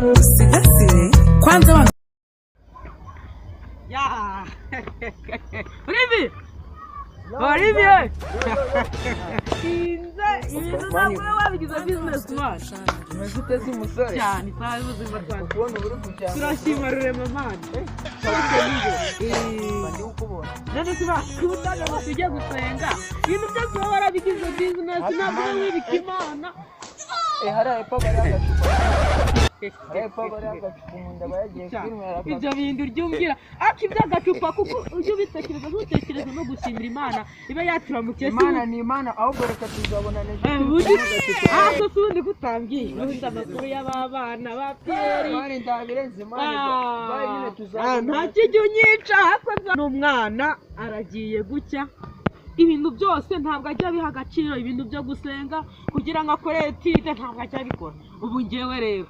Usigasire kwanza wa Ya. Olivier! Olivier! Inze, ibintu ntabwo uba wabigize business man. Umeze ute se umusore? Cyane, isaha y'ubuzima rwanda. Kubona uba uri kujyana. Turashima Rurema man. Ndi kukubona. None se bakutana ngo tujye gusenga. Ibintu byose uba warabigize business, ntabwo uba wibika Imana. Eh, hariya hepfo bari agacupa. Hariya hepfo bari agacupa, umuntu aba yagiye kwinywera. Ibyo bintu urya umbwira ariko iby'agacupa, kuko ujya ubitekereza ntutekereze no gushimira Imana iba yaturamukiye. Si Imana ni Imana, ahubwo reka tuzabonana ejo. Ubundi ah, so si ubundi kutambwiye ubundi amakuru y'abana ba Pierre? Imana ndabirenze Imana. Bayi nyine tuzabonana. Nta kijya unyica ariko n'umwana aragiye gucya, ibintu byose ntabwo ajya abiha agaciro, ibintu byo gusenga kugira ngo akore étude ntabwo ajya abikora. Ubu ngewe rero